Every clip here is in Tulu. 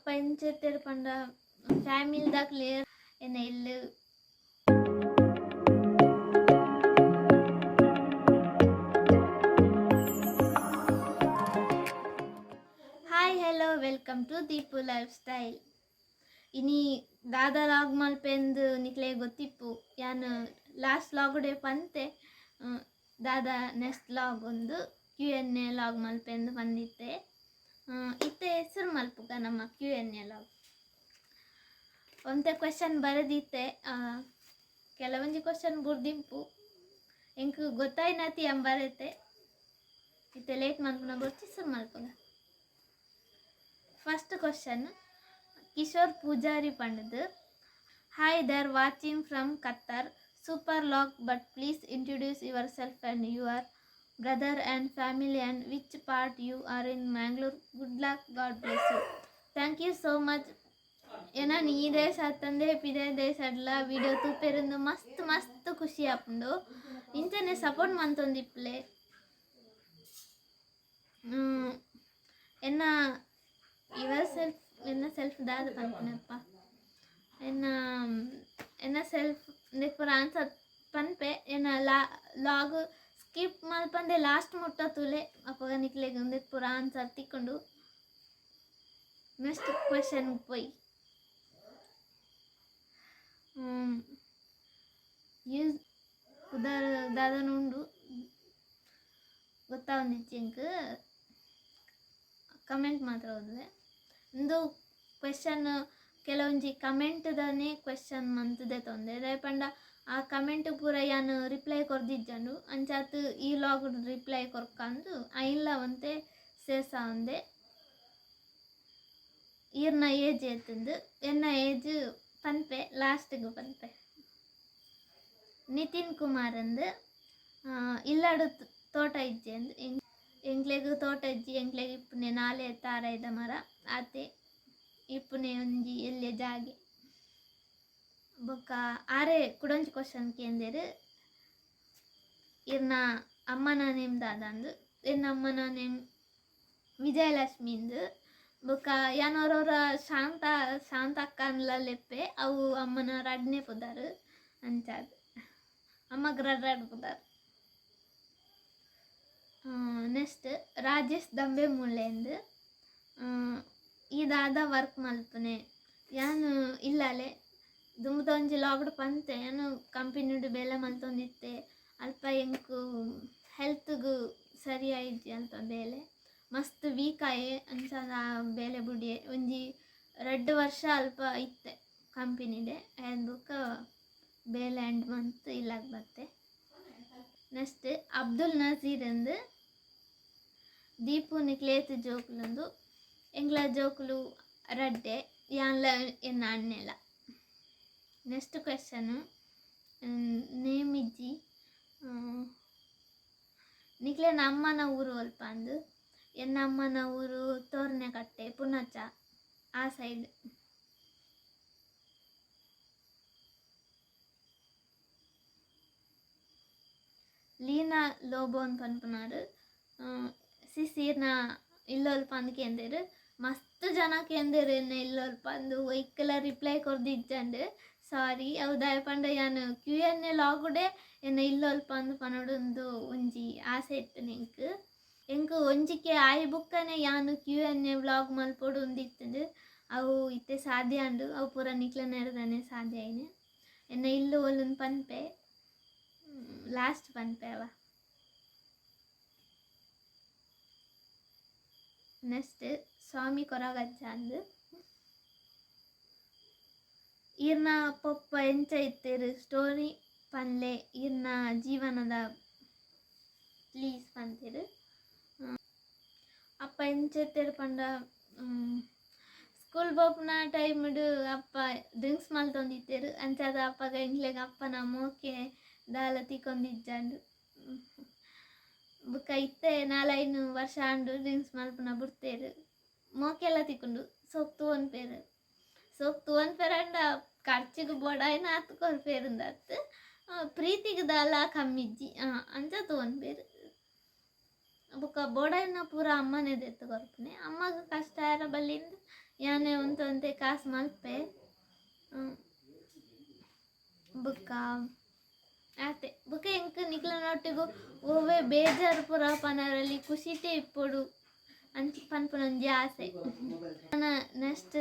ಅಪ್ಪ ಎಂಚೆತ್ತೆರ್ ಪಂಡ ಫ್ಯಾಮಿಲಿದಕ್ಲೆ ಎನ್ನ ಇಲ್ಲ್. Hi hello welcome to Deepu lifestyle. ಇನಿ ದಾದ ಲಾಗ್ ಮಲ್ಪೆಂದು ನಿಕ್ಲೆ ಗೊತ್ತಿಪ್ಪು. ಯಾನ್ ಲಾಸ್ಟ್ ಲಾಗುಡೆ ಪಂತೆ ದಾದ ನೆಕ್ಸ್ಟ್ ಲಾಗ್ ಒಂದು ಕ್ಯೂ ಎನ್ ಎ ಲಾಗ್ ಮಲ್ಪೆಂದು ಪಂದಿತ್ತೆ. ಇತ್ತೆ ಹೆಸರು ಮಲ್ಪುಗ ನಮ್ಮ ಕ್ಯೂ ಎನ್ ಎ ಲಾಗ್. ಒಂತೆ ಕ್ವೆಶನ್ ಬರೆದಿತ್ತೆ, ಕೆಲವೊಂಜಿ ಕ್ವಶನ್ ಬುರ್ದಿಂಪು ಎಂಕ್ ಗೊತ್ತಾಯ್ನತಿ ಎಂ ಬರೆತೆ. ಇತ್ತೆ ಲೇಟ್ ಮಲ್ಪುನ ಬೊರ್ಚಿ, ಸುರು ಮಲ್ಪುಗ. ಫಸ್ಟ್ ಕ್ವಶನ್ ಕಿಶೋರ್ ಪೂಜಾರಿ ಪಂಡ್ದು, hi there, watching from Qatar, super vlog, but please introduce yourself and your brother and family and which part you are in Mangalore. Good luck, God bless you. Thank you so much. ಎನನ್ ಈ ದೇಶ ಅತ್ತಂದೆ ಪಿದೈ ದೇಶಡ್ಲ ವಿಡಿಯೋ ತೂಪೆರಿಂದು ಮಸ್ತ್ ಮಸ್ತ್ ಖುಷಿ ಆಪುಂಡು. ಇಂಚನೆ ಸಪೋರ್ಟ್ ಮಂತೊಂದಿಪ್ಪಲೆ. ಎನ್ನ your self, ಎನ್ನ ಸೆಲ್ಫ್ ದಾದ ಪನ್ಪುನಪ್ಪ, ಎನ್ನ ಎನ್ನ ಸೆಲ್ಫ್ ಇಂದೆಕ್ ಪೂರ ಆನ್ಸರ್ ಪನ್ಪೆ. ಎನ್ನ ಲಾಗ್ ಸ್ಕಿಪ್ ಮಲ್ಪಂದೆ ಲಾಸ್ಟ್ ಮುಟ್ಟ ತೂಲೆ, ಅಪಗ ನಿಕ್ಲೆಗ್ ಉಂದೆಕ್ ಪೂರ ಆನ್ಸರ್ ತಿಕ್ಕುಂಡು. ನೆಕ್ಸ್ಟ್ ಕ್ವೆಶನ್ ಪೋಯಿ. ಯೂಸ್ ಪುದರ್ ದಾದನ ಉಂಡು ಗೊತ್ತಾವೊಂದಿಜ್ಜಿ ಎಂಕ್, ಕಮೆಂಟ್ ಮಾತ್ರ ಓದುವೆ. ಉಂದು ಕ್ವೆಶನ್ ಕೆಲವೊಂಜಿ ಕಮೆಂಟ್ದನೇ ಕ್ವೆಶನ್ ಮಂತ್ ದೆತೊಂದೆ, ದಾಯೆ ಪಂಡ ಆ ಕಮೆಂಟ್ ಪೂರ ಯಾನ್ ರಿಪ್ಲೈ ಕೊರ್ದಿಜ್ಜಂಡು. ಅಂಚಾತ್ ಈ ಲಾಗ್ ರಿಪ್ಲೈ ಕೊರ್ಕಂದು ಐನ್ಲ ಒಂತೆ ಸೇರ್ಸಾವೊಂದೆ. ಈರ್ನ ಏಜ್ ಏತುಂದು? ಎನ್ನ ಏಜ್ ಪನ್ಪೆ, ಲಾಸ್ಟ್ಗ್ ಪನ್ಪೆ. ನಿತಿನ್ ಕುಮಾರ್ ಅಂದ್, ಇಲ್ಲಡ್ ತೋಟ ಇಜ್ಜಿ ಅಂದ್. ಎಂಕ್ಲೆಗ್ ತೋಟ ಇಜ್ಜಿ, ಎಂಕ್ಲೆಗ್ ಇಪ್ಪುನೆ ನಾಲೆ ತಾರಾಯಿದ ಮರ ಆತೆ ಇಪ್ಪುನೆ ಒಂಜಿ ಎಲ್ಯ ಜಾಗೆ. ಬೊಕ್ಕ ಆರೆ ಕುಡೊಂಜಿ ಕ್ವಶನ್ ಕೇಂದೆರ್, ಇರ್ನ ಅಮ್ಮನ ನೇಮ್ ದಾದಂದ್. ಎನ್ನ ಅಮ್ಮನ ನೇಮ್ ವಿಜಯಲಕ್ಷ್ಮೀಂದ್. ಬೊಕ್ಕ ಯಾನ್ ಒರೊರ ಶಾಂತ ಶಾಂತ ಅಕ್ಕನ್ಲ ಲೆಪ್ಪೆ, ಅವು ಅಮ್ಮನ ರಡ್ನೆ ಪುದರ್. ಅಂಚಾದ್ ಅಮ್ಮಗ್ ರಡ್ಡ್ ರಡ್ಡ್ ಪುದರ್. ನೆಕ್ಸ್ಟ್ ರಾಜೇಶ್ ದಂಬೆ ಮೂಲೆಂದ್, ಈ ದಾದ ವರ್ಕ್ ಮಲ್ಪುನೆ? ಯಾನ್ ಇಲ್ಲಲೆ ದುಂಬುದ ಒಂಜಿ ಲಾಗ್ಡ್ ಪಂತೆ, ಯಾನ್ ಕಂಪನಿಡ್ ಬೇಲೆ ಮಲ್ತೊಂದಿತ್ತೆ. ಅಲ್ಪ ಎಂಕ್ ಹೆಲ್ತ್ಗ್ ಸರಿ ಆಯಿಜಿ, ಅಲ್ಪ ಬೇಲೆ ಮಸ್ತ್ ವೀಕ್ ಆಯೆ. ಅಂಚಾದ್ ಆ ಬೇಲೆ ಬುಡಿಯೆ. ಒಂಜಿ ರಡ್ಡ್ ವರ್ಷ ಅಲ್ಪ ಇತ್ತೆ ಕಂಪನಿಡೆ, ಆಯ್ದ್ ಬೊಕ್ಕ ಬೇಲೆ ಎಂಡ್ ಮಂತ್ ಇಲ್ಲಗ್ ಬತ್ತೆ. ನೆಕ್ಸ್ಟ್ ಅಬ್ದುಲ್ ನಜೀರ್ ಅಂದ್, ದೀಪು ನಿಕ್ಲ್ ಏತ್ ಜೋಕುಲುಂದು? ಎಂಕ್ಲ ಜೋಕುಲು ರಡ್ಡೆ, ಯಾನ್ಲ ಎನ್ನ ಅಣ್ಣೆಲ. ನೆಕ್ಸ್ಟ್ ಕ್ವೆಶನ್ ನೇಮ್ ಇಜ್ಜಿ. ನಿಕ್ಲೆನ ಅಮ್ಮನ ಊರು ಒಲ್ಪ ಅಂದ್. ಎನ್ನ ಅಮ್ಮನ ಊರು ತೋರ್ನೆಕಟ್ಟೆ, ಪುಣಚ ಆ ಸೈಡ್. ಲೀನಾ ಲೋಬೋನ್ ಪನ್ಪುನಾರ್, ಸಿಸ್ ಈರ್ನ ಇಲ್ಲೊಲ್ಪ ಅಂದ್ ಕೇಂದೆರ್. ಮಸ್ತ್ ಜನ ಕೇಂದೆರ್ ಎನ್ನ ಇಲ್ಲೊಲ್ಪ ಅಂದ್, ಒಯ್ಕ್ಲ ರಿಪ್ಲೈ ಕೊರ್ದಿಜ್ಜಂಡ್, ಸಾರಿ. ಅವು ದಾಯೆ ಪಂಡ ಯಾನ್ ಕ್ಯೂ ಎನ್ ಎ ಲಾಗುಡೆ ಎನ್ನ ಇಲ್ಲೊಲ್ಪ ಅಂದ್ ಪನೊಡುಂದು ಒಂಜಿ ಆಸೆ ಇತ್ತ್ಂಡ್ ಎಂಕ್. ಎಂಕ್ ಒಂಜಿಕೆ ಆಯಿ ಬುಕ್ಕನೆ ಯಾನ್ ಕ್ಯೂ ಎನ್ ಎ ವ್ಲಾಗ್ ಮಲ್ಪೊಡು ಅಂದ್ ಇತ್ತ್ಂಡ್. ಅವು ಇತ್ತೆ ಸಾಧ್ಯ ಆಂಡ್, ಅವು ಪೂರ ನಿಕ್ಲೆನ ನೆರದನೆ ಸಾಧ್ಯ ಆಯಿನಿ. ಎನ್ನ ಇಲ್ಲ್ ಓಲುಂದು ಪನ್ಪೆ, ಲಾಸ್ಟ್ ಪನ್ಪೆ ಅವ. ನೆಕ್ಸ್ಟ್ ಸ್ವಾಮಿ ಕೊರಗಜ್ಜ ಅಂದ್, ಈರ್ನ ಪೊಪ್ಪ ಎಂಚ ಇತ್ತೆರ್, ಸ್ಟೋರಿ ಪನ್ಲೆ ಈರ್ನ ಜೀವನದ ಪ್ಲೀಸ್ ಪಂತೆರ್. ಅಪ್ಪ ಎಂಚ ಇತ್ತೆರ್ ಪಂಡ, ಸ್ಕೂಲ್ ಪೋಪುನ ಟೈಮ್ಡ್ ಅಪ್ಪ ಡ್ರಿಂಕ್ಸ್ ಮಲ್ತೊಂದಿತ್ತೆರ್. ಅಂಚಾದ್ ಅಪ್ಪಗ ಎಂಕ್ಲೆಗ್ ಅಪ್ಪನ ಮೋಕೆ ದಾಲ ತಿಕ್ಕೊಂದಿಜ್ಜಂಡ್. ಬೊಕ್ಕ ಇತ್ತೆ ನಾಲೈನ್ ವರ್ಷ ಆಂಡ್, ಡ್ರಿಂಕ್ಸ್ ಮಲ್ಪುನ ಬುಡ್ತೆರ್. ಮೋಕೆಲ ತಿಕ್ಕುಂಡು, ಸೋಕ್ ತೂವೊನ್ಪೆರ್. ಸೋಕ್ ತೂವೊನ್ಪೆರಂಡ ಖರ್ಚಿಗ್ ಬೋಡಾಯಿನಾತ್ ಕೊರ್ಪೆರ್ ಅತ್, ಪ್ರೀತಿಗ್ ದಾಲ ಕಮ್ಮಿ ಇಜ್ಜಿ, ಅಂಚ ತೂವೊನ್ಪೆರ್. ಬೊಕ್ಕ ಬೋಡಾಯಿನ ಪೂರ ಅಮ್ಮನೇ ದೆತ್ತ್ ಕೊರ್ಪುನೆ. ಅಮ್ಮಗ್ ಕಷ್ಟ ಆಯೆರೆ ಬಲ್ಲಿಂದ್ ಯಾನೆ ಒಂತೆ ಒಂತೆ ಕಾಸು ಮಲ್ಪೆ. ಬುಕ್ಕ ಆತೆ ಬುಕ್ಕ ಎಂಕ್ ನಿಕ್ಲೆನೊಟ್ಟಿಗು ಒವ್ವೆ ಬೇಜಾರು ಪೂರ ಪನರಲ್ಲಿ ಖುಷಿಟೇ ಇಪ್ಪೊಡು ಅಂಚ ಪನ್ಪುನ ಒಂಜಿ ಆಸೆ. ನೆಕ್ಸ್ಟ್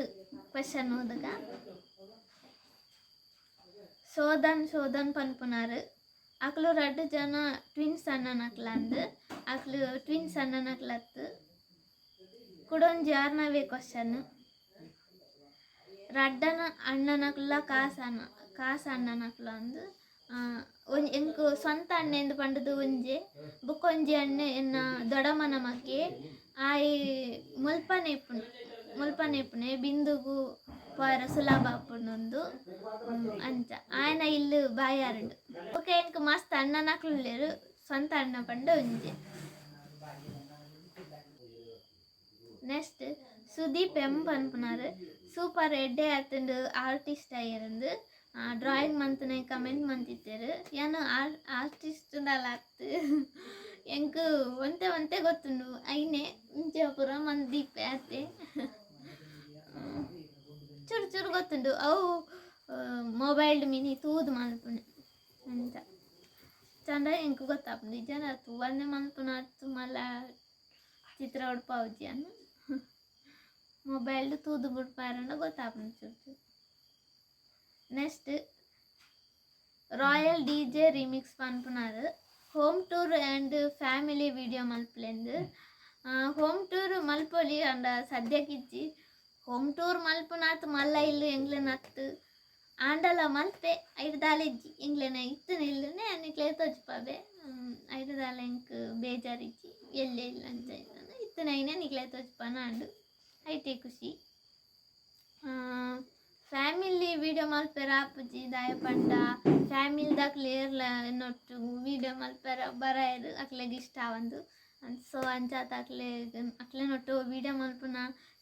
ಕ್ವೆಶನ್ ಓದಗ. ಶೋಧನ್ ಶೋಧನ್ ಪನ್ಪುನಾರು ಅಕ್ಲು ರಡ್ಡ್ ಜನ ಟ್ವಿನ್ಸ್ ಅಣ್ಣನಕ್ಲಂದ್. ಅಕ್ಲು ಟ್ವಿನ್ಸ್ ಅಣ್ಣನಕ್ಲತ್ತು. ಕುಡೊಂಜಿ ಆರ್ನವೇ ಕ್ವಶನ್. ರಡ್ಡನ ಅಣ್ಣನಕ್ಲ ಕಾಸಣ್ಣ ಕಾಸ ಅಣ್ಣನಕ್ಲು ಅಂದ್. ಒಂಜಿ ಎಂಕ್ ಸ್ವಂತ ಅಣ್ಣೆಂದು ಪಂಡುದು ಒಂಜೆ, ಬೊಕ್ಕೊಂಜಿ ಅಣ್ಣೆ ಎನ್ನ ದೊಡಮನ ಮಗೆ. ಆಯೆ ಮುಲ್ಪನೆ ಇಪ್ಪುನು, ಮುಲ್ಪನೆ ಇಪ್ಪುನೆ, ಬಿಂದುಗು ಪೋಯರ ಸುಲಭ ಆಪುಂಡು ಅಂಚ. ಆಯನ ಇಲ್ಲು ಬಾಯಾರುಂಡು. ಬೊಕ ಎಂಕ್ ಮಸ್ತ್ ಅಣ್ಣನಕ್ಲು ಉಲ್ಲೆರ್, ಸ್ವಂತ ಅಣ್ಣ ಪಂಡ ಒಂಜೆ. ನೆಕ್ಸ್ಟ್ ಸುದೀಪ್ ಎಂ ಪನ್ಪುನಾರ್ ಸೂಪರ್ ಎಡ್ಡೆ ಆತುಂಡು ಆರ್ಟಿಸ್ಟ್ ಆಯೆರಂದು ಡ್ರಾಯಿಂಗ್ ಮಂತನೆ ಕಮೆಂಟ್ ಮಂತಿತ್ತೆರ್. ಯಾನ್ ಆರ್ಟಿಸ್ಟ್ ದಾಲ ಅತ್ತ್, ಎಂಕ್ ಒಂತೆ ಒಂತೆ ಗೊತ್ತುಂಡು, ಐನೆ ಇಂಚ ಪೂರ ಮಂದಿಪ್ಪೆ ಆತೆ, ಚೂರು ಚೂರು ಗೊತ್ತುಂಡು. ಅವು ಮೊಬೈಲ್ಡ್ ಮಿನಿ ತೂದು ಮಲ್ಪುನೆ ಅಂಚ ಚಂದ ಎಂಕ್ ಗೊತ್ತಾಪುಂಡು. ಇಜ್ಜಾಂಡ ತೂವಂದೆ ಮಲ್ಪುನ ಅತ್ತ್ ಮಲ್ಲ ಚಿತ್ರ ಉಡ್ಪಾವುಜಿ ಅನ್ನು. ಮೊಬೈಲ್ಡ್ ತೂದು ಬುಡ್ಪಾರಂಡ ಗೊತ್ತಾಪುಂಡು ಚೂರು ಚೂರು. Next royal D J remix ಪನ್ಪುನಾರ್ home tour and family video ಮಲ್ಪುಲೆಂದು. Home tour ಮಲ್ಪೊಲಿ ಅಂಡ ಸದ್ಯಕ್ಕಿಜ್ಜಿ. ಹೋಮ್ ಟೂರ್ ಮಲ್ಪುನಾತ್ ಮಲ್ಲ ಇಲ್ಲು ಎಂಕ್ಲೆನ ಅತ್ತ್, ಆಂಡಲ ಮಲ್ಪೆ ಐಟ್ ದಾಲ ಇಜ್ಜಿ. ಎಂಕ್ಲೆನ ಇತ್ತಿನ ಇಲ್ಲುನೆ ನಿಕ್ಲೆಗ್ ತೋಜಿಪಾವೆ, ಐಟ್ ದಾಲ ಎಂಕ್ ಬೇಜಾರಿಜ್ಜಿ. ಎಲ್ಲೆ ಇಲ್ಲ ಅಂಚ ಇತ್ತಿನ ಐನೆ ನಿಕ್ಲೆಗ್ ತೋಜಿಪಾನ ಆಂಡ್, ಐಟೇ ಖುಷಿ. ಫ್ಯಾಮಿಲಿ ವೀಡಿಯೋ ಮಲ್ಪೆರ ಆಪುಜಿ, ದಾಯೆ ಪಂಡ ಫ್ಯಾಮಿಲಿದಕ್ಲು ಏರ್ಲ ಎನ್ನೊಟ್ಟು ವೀಡಿಯೋ ಮಲ್ಪೆರ ಬರಾಯೆರ್, ಅಕ್ಲೆಗ್ ಇಷ್ಟ ಆವಂದು. ಸೊ ಅಂಚಾತ್ ಅಕ್ಲೆಗ್ ಅಕ್ಲೆನೊಟ್ಟು ವೀಡಿಯೋ ಮಲ್ಪುನ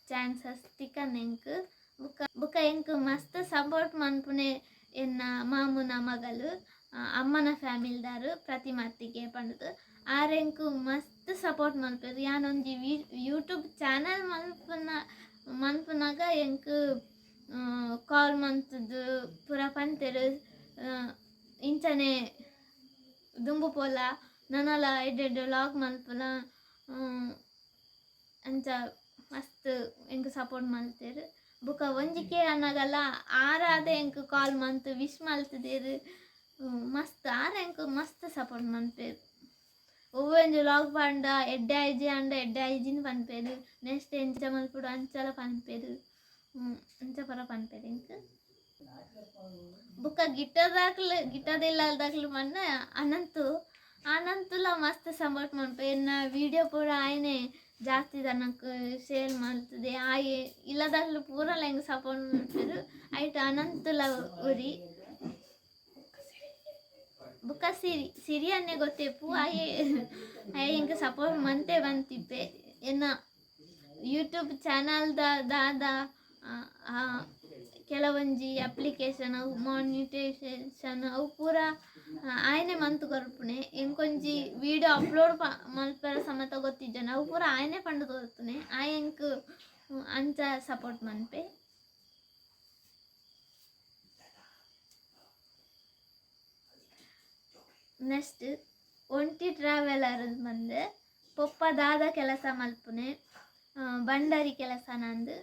ಚಾನ್ಸಸ್ ತಿಕ್ಕಂದ್ ಎಂಕ್. ಬುಕ್ಕ ಬುಕ್ಕ ಎಂಕ್ ಮಸ್ತ್ ಸಪೋರ್ಟ್ ಮನ್ಪುನೆ ಎನ್ನ ಮಾಮುನ ಮಗಲು, ಅಮ್ಮನ ಫ್ಯಾಮಿಲಿದಾರು ಪ್ರತಿಮಾತಿಗೆ ಪಂಡುದು. ಆರ್ ಎಂಕ್ ಮಸ್ತ್ ಸಪೋರ್ಟ್ ಮನ್ಪೆರ್. ಯಾನೊಂಜಿ ಯೂಟ್ಯೂಬ್ ಚಾನಲ್ ಮನ್ಪುನಗ ಎಂಕ್ ಕಾಲ್ ಮಂತುದು ಪೂರ ಪಂತೆರ್, ಇಂಚನೆ ದುಂಬು ಪೋಲ ನನಲ ಎಡ್ಡೆ ಎಡ್ಡೆ ವ್ಲಾಗ್ ಮಲ್ಪುಲ ಅಂಚ ಮಸ್ತ್ ಎಂಕ್ ಸಪೋರ್ಟ್ ಮಲ್ತೆರ್. ಬೊಕ ಒಂಜಿಕೆ ಅನ್ನಗಲ ಆರಾದೆ ಎಂಕ್ ಕಾಲ್ ಮಂತ್ ವಿಶ್ ಮಲ್ತುದೆರ್. ಮಸ್ತ್ ಆರ್ ಎಂಕ್ ಮಸ್ತ್ ಸಪೋರ್ಟ್ ಮನ್ಪೆರ್. ಒವ್ವೊಂಜಿ ವ್ಲಾಗ್ ಪಂಡ ಎಡ್ಡೆ ಆಯ್ಜಿ ಅಂಡ ಎಡ್ಡೆ ಆಯ್ಜಿಂದ್ ಪನ್ಪೆರ್, ನೆಕ್ಸ್ಟ್ ಎಂಚ ಮಲ್ಪೊಡು ಅಂಚಲ ಪನ್ಪೆರ್, ಅಂಚ ಪೂರ ಪನ್ಪೆರ್ ಎಂಕ್. ಬೊಕ ಗಿಟ್ಟದಾಕ್ಲು ಗಿಟ್ಟದ ಇಲ್ಲದಾಕ್ಲು ಪಂಡ ಅನಂತು, ಅನಂತುಲ ಮಸ್ತ್ ಸಪೋರ್ಟ್ ಮನ್ಪೆ. ಎನ್ನ ವೀಡಿಯೋ ಪೂರ ಆಯೆನೆ ಜಾಸ್ತಿ ಜನಕ್ ಶೇರ್ ಮಲ್ತುದೆ. ಆಯೆ ಇಲ್ಲದಾಕ್ಲು ಪೂರಲ ಎಂಕ್ ಸಪೋರ್ಟ್ ಮನ್ಪೆರ್, ಐಟ್ ಅನಂತುಲ ಒರಿ. ಬೊಕ ಸಿರಿ, ಸಿರಿ ಅನ್ನೆ ಗೊತ್ತಿಪ್ಪು, ಆಯೆ ಆಯೆ ಎಂಕ್ ಸಪೋರ್ಟ್ ಮಂತೆ ಬಂತಿಪ್ಪೆ. ಎನ್ನ ಯೂಟ್ಯೂಬ್ ಚಾನಲ್ದ ದಾದ ಕೆಲವೊಂಜಿ ಅಪ್ಲಿಕೇಶನ್ ಅವು ಮಾನಿಟೈಸೇಷನ್ ಅವು ಪೂರ ಆಯೆನೆ ಮಂತ್ ಕೊರ್ಪುನೆ. ಎಂಕೊಂಜಿ ವೀಡಿಯೋ ಅಪ್ಲೋಡ್ ಮಲ್ಪೆರ ಸಮೇತ ಗೊತ್ತಿಜ್ಜಂಡ ಅವು ಪೂರ ಆಯೆನೆ ಪಂಡುದು ಕೊರ್ಪುನೆ. ಆಯೆ ಎಂಕ್ ಅಂಚ ಸಪೋರ್ಟ್ ಮನ್ಪೆ. ನೆಕ್ಸ್ಟ್ ಒಂಟಿ ಟ್ರಾವೆಲರ್ ಬಂದು ಪೊಪ್ಪ ದಾದ ಕೆಲಸ ಮಲ್ಪುನೆ, ಬಂಡಾರಿ ಕೆಲಸ ನಂದು.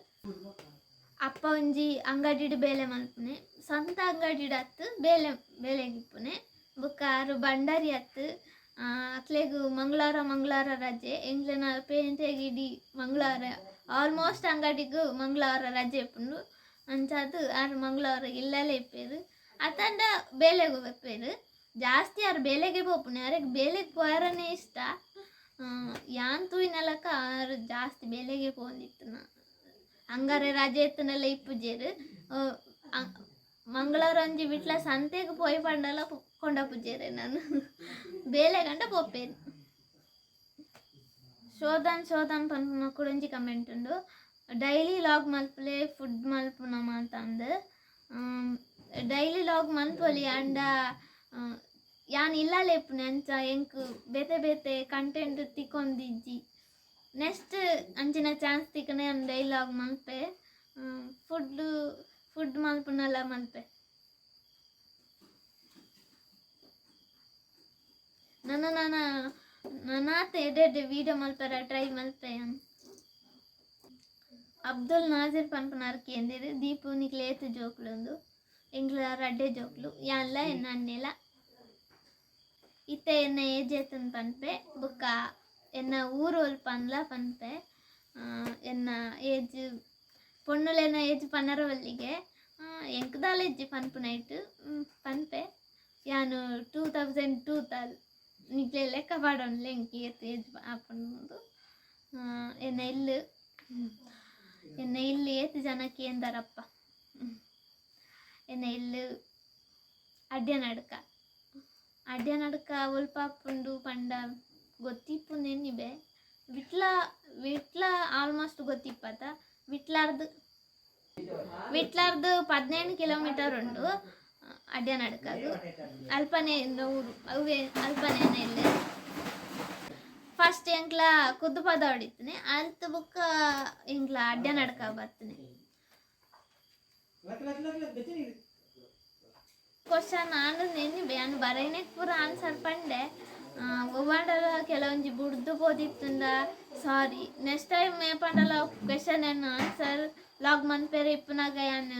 ಅಪ್ಪ ಒಂಜಿ ಅಂಗಡಿಡ್ ಬೇಲೆ ಮಲ್ಪುನೆ, ಸ್ವಂತ ಅಂಗಡಿಡ್ ಅತ್ತ್ ಬೇಲೆ ಬೇಲೆಗಿಪ್ಪುನೆ. ಬೊಕ್ಕ ಆರು ಬಂಡಾರಿ ಅತ್ತ್. ಅಕ್ಲೆಗ್ ಮಂಗಳವಾರ ಮಂಗಳವಾರ ರಜೆ. ಎಂಕ್ಲೆನ ಪೇಂಟೆಗ್ ಇಡೀ ಮಂಗಳವಾರ ಆಲ್ಮೋಸ್ಟ್ ಅಂಗಡಿಗ್ ಮಂಗಳವಾರ ರಜೆ ಇಪ್ಪುಂಡು. ಅಂಚಾದ್ ಆರ್ ಮಂಗಳವಾರ ಇಲ್ಲಲೇ ಇಪ್ಪೆರ್, ಅತ್ತಂಡ ಬೇಲೆಗ್ ಪೋಪೆರ್. ಜಾಸ್ತಿ ಆರ್ ಬೇಲೆಗೆ ಪೋಪುನೆ, ಅರೆಗ್ ಬೇಲೆಗ್ ಪೋಯರನೇ ಇಷ್ಟ. ಯಾನ್ ತೂಯಿನಲಕ ಆರ್ ಜಾಸ್ತಿ ಬೇಲೆಗೆ ಪೋವೊಂದಿತ್ತಿನ. ಅಂಗಾರೆ ರಜೆ ಇತ್ತುಂಡಲ ಇಪ್ಪುಜೆರ್. ಮಂಗಳವಾರ ಒಂಜಿ ವಿಟ್ಲ ಸಂತೆಗ್ ಪೋಯಿ ಪಂಡಲ ಕೊಂಡಪುಜೆರ್ ನಾನು, ಬೇಲೆ ಗಂಡ ಪೋಪೆರ್. ಶೋಧನ್ ಶೋಧನ್ ಪನ್ಪುನ ಕುಡೊಂಜಿ ಕಮೆಂಟ್ ಉಂಡು, ಡೈಲಿ ಲಾಗ್ ಮಲ್ಪುಲೆ ಫುಡ್ ಮಲ್ಪುನ ಮಾತಂದು. ಡೈಲಿ ಲಾಗ್ ಮಲ್ಪೊಲಿ ಅಂಡ ಯಾನ್ ಇಲ್ಲಲೇ ಇಪ್ಪುನೆ, ಅಂಚ ಎಂಕ್ ಬೇತೆ ಬೇತೆ ಕಂಟೆಂಟ್ ತಿಕ್ಕೊಂದಿಜ್ಜಿ. ನೆಕ್ಸ್ಟ್ ಅಂಚಿನ ಚಾನ್ಸ್ ತಿಕ್ಕನೆ ಯಾನ್ ಡೈಲಿ ಲಾಗ್ ಮಲ್ಪೆ. ಫುಡ್ ಫುಡ್ ಮಲ್ಪುನಲ ಮಲ್ಪೆ. ನನ್ನ ನನ್ನ ನನಾತ್ ಎಡ್ಡೆ ಎಡ್ಡೆ ವೀಡಿಯೋ ಮಲ್ಪೆರ ಟ್ರೈ ಮಲ್ಪೆ. ಅಬ್ದುಲ್ ನಾಜಿರ್ ಪನ್ಪುನಾರ್ ಕೇಂದಿರು ದೀಪು ನಿಕ್ಲೆ ಏತ್ ಜೋಕ್ಲು ಉಂದು? ಎಂಕ್ಲ ರಡ್ಡೆ ಜೋಕ್ಲು, ಯಾನ್ಲ ಎನ್ನ ಅಣ್ಣೆಲ. ಇತ್ತೆ ಎನ್ನ ಏಜ್ ಏತುಂದು ಪನ್ಪೆ, ಬೊಕ್ಕ ಎನ್ನ ಊರು ಒಲ್ಪ ಪಂದ್ಲ ಪನ್ಪೆ. ಎನ್ನ ಏಜ್ ಪೊಣ್ಣುಲೆನ ಏಜ್ ಪನರ ಬಲ್ಲಿಗೆ, ಎಂಕ್ ದಾಲ ಇಜ್ಜಿ ಪನ್ಪುನೈಟ್ ಪನ್ಪೆ. ಯಾನು 2002 ತಾಲ್ ನಿಕ್ಲೆ ಲೆಕ್ಕ ಪಾಡೊನ್ಲೆ ಎಂಕ್ ಏತ್ ಏಜ್ ಆಪುಂಡು. ಎನ್ನ ಇಲ್ಲು ಎನ್ನ ಇಲ್ಲು ಏತ್ ಜನ ಕೇಂದರಪ್ಪ. ಎನ್ನ ಇಲ್ಲು ಅಡ್ಯನಡ್ಕ. ಅಡ್ಯನಡ್ಕ ಒಲ್ಪ ಆಪುಂಡು ಪಂಡ ಗೊತ್ತಿಪ್ಪುಂದು ಎನ್ನಿಬೆ. ವಿಟ್ಲ ವಿಟ್ಲ ಆಲ್ಮೋಸ್ಟ್ ಗೊತ್ತಿಪ್ಪತ್ತ. ವಿಟ್ಲಾರ್ದು ವಿಟ್ಲಾರ್ದು 15 ಕಿಲೋಮೀಟರ್ ಉಂಡು ಅಡ್ಯನಡ್ಕಗ್. ಅಲ್ಪನೆ ಎನ್ನ ಊರು, ಅವೇ ಅಲ್ಪನೆ ಎನ್ನ ಇಲ್ಲು. ಫಸ್ಟ್ ಎಂಕ್ಲ ಕುದ್ದುಪದ ಹೊಡಿತೀನಿ, ಅಲ್ತ್ ಬೊಕ್ಕ ಎಂಕ್ಲ ಅಡ್ಯನಡ್ಕ ಬತ್ತಿನಿ. ಕ್ವಶನ್ ಆಂಡ ನೆನ್ನಿ ಯಾನ್ ಬರೈನೆಕ್ ಪೂರ ಆನ್ಸರ್ ಪಂಡೆ. ಒವ್ವಾಂಡಲ ಕೆಲವೊಂಜಿ ಬುಡ್ದು ಪೋದಿತ್ತುಂಡ ಸಾರಿ. ನೆಕ್ಸ್ಟ್ ಟೈಮ್ ಏಪಾಂಡಲ ಕ್ವೆಶನ್ ಎನ್ನ ಆನ್ಸರ್ ವ್ಲಾಗ್ ಮನ್ಪೆರೆ ಇಪ್ಪುನಗ ಯಾನ್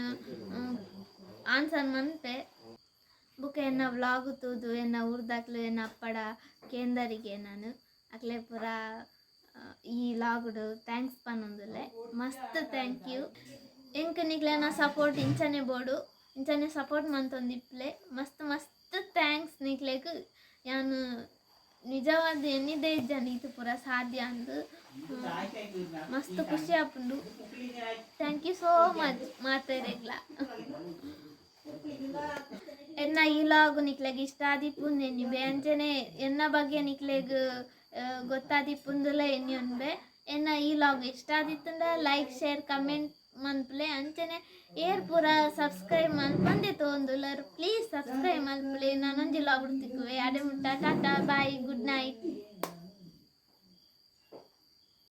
ಆನ್ಸರ್ ಮನ್ಪೆ. ಬೊಕ್ಕ ಎನ್ನ ವ್ಲಾಗ್ ತೂದು ಎನ್ನ ಊರ್ದಕ್ಲು ಎನ್ನ ಅಪ್ಪಡ ಕೇಂದರಿಗೆ ನಾನು ಅಕ್ಲೆ ಪೂರ ಈ ವ್ಲಾಗ್ಡ್ thanks ಪನೊಂದುಲ್ಲೆ. ಮಸ್ತ್ thank you. ಎಂಕ್ ನಿಕ್ಲೆನ ಸಪೋರ್ಟ್ ಇಂಚನೆ ಬೋಡು, ಇಂಚನೆ ಸಪೋರ್ಟ್ ಮಂತೊಂದಿಪ್ಪುಲೆ. ಮಸ್ತ್ ಮಸ್ತ್ thanks ನಿಕ್ಲೆಗ್. ಯಾನ್ ನಿಜವಾದ್ ಎನ್ನಿದೆ ಇಜ್ಜಂಡ್ ಈತ್ ಪೂರ ಸಾಧ್ಯ ಅಂದ್. ಮಸ್ತ್ ಖುಷಿ ಆಪುಂಡು. Thank you so much ಮಾತೆರೆಗ್ಲ. ಎನ್ನ ಈ ವ್ಲಾಗ್ ನಿಕ್ಲೆಗ್ ಇಷ್ಟ ಆದಿಪ್ಪುಂದು ಎನ್ನಿಬೆ. ಅಂಚನೆ ಎನ್ನ ಬಗ್ಗೆ ನಿಕ್ಲೆಗ್ ಗೊತ್ತಾದಿಪ್ಪುಂದುಲ ಎನ್ನಿಯೊನ್ಬೆ. ಎನ್ನ ಈ ವ್ಲಾಗ್ ಇಷ್ಟ ಆದಿತ್ತುಂಡ ಲೈಕ್ ಶೇರ್ ಕಮೆಂಟ್ ಮನ್ಪುಲೆ. ಅಂಚನೆ ಏರ್ ಪೂರ ಸಬ್ಸ್ಕ್ರೈಬ್ ಮನ್ಪಂದೆ ತೋಂದುಲ್ಲರ್ ಪ್ಲೀಸ್ ಸಬ್ಸ್ಕ್ರೈಬ್ ಮನ್ಪುಲೆ. ನಾನೊಂಜಿ ವ್ಲಾಗ್ ತಿಕ್ಕುವೆ. ಅಡೆ ಮುಟ್ಟ ಟಾಟಾ, ಬಾಯ್, ಗುಡ್ ನೈಟ್.